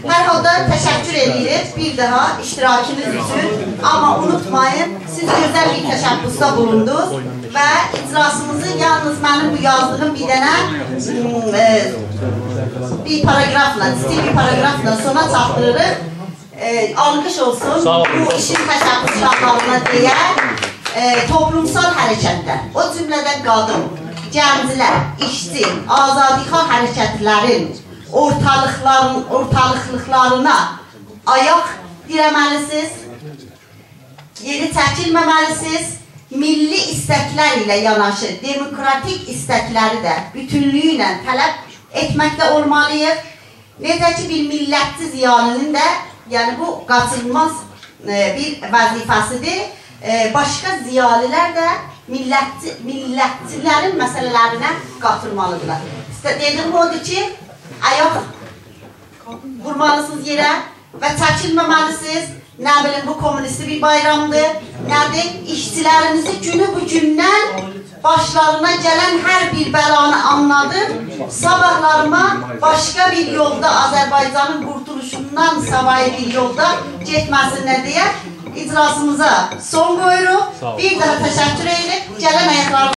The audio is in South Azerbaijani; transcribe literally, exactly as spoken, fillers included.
هر حالدا تشکر ائدیریک بیر داها اشتراکینیز اوچون. آمما اونوتمایین، سیز گؤزل بیر تشبثده بولوندونوز و اجلاسیمیزی یالنیز منیم بو یازدیغیم بیر دنه، م، ائ، بیر پاراگرافلا، کیچیک بیر پاراگرافلا سونا چاتدیریریق. ائ، آلقیش اولسون ساغ اولون. بو ایشین تشبثکارلارینا دئیه، ائ، توپلومسال حرکتلر، او جمله‌دن قادین، گنجلر، ایشچی، آزادیخواه حرکتلرین اورتالیقلارین، اورتالیقلیقلارینا آیاق دیره‌مه‌لیسینیز، گئری چکیلمه‌مه‌لیسینیز. میللی ایستکلر ایله یاناشی دموکراتیک ایستکلری ده بوتونلویو ایله طلب ائتمکده اولمالی‌ییق. نئجه کی، بیر میللتچی ضیالی‌نین دا، یعنی بو قاچینیلماز، ائ، بیر وظیفه‌سی‌دیر. ائ، باشقا ضیالی‌لر ده میللتچی، میللتچیلرین مسئله‌لرینه قاتیلمالی‌دیرلار. ایسته-، دئدیگیم اودور کی، آیاق وورمالیسینیز یئره و چکینمه‌مه‌لیسینیز. نه بیلیم، بو کمونیستی بیر بایرامدیر، نه‌دیر؟ ایشچیلریمیزی گونو بو گوندن باشلارینا گلن هر بیر بلانی آنلادیب، صاباحلاریما باشقا بیر یولدا، آذربایجانین قورتولوشوندان صاباحی بیر یولدا گئتمه‌سینلر دئیه اجلاسیمیزا سون قویوروق. ساغ اول. بیر داها تشکر ائدیریک. گلن آیاقلارینیز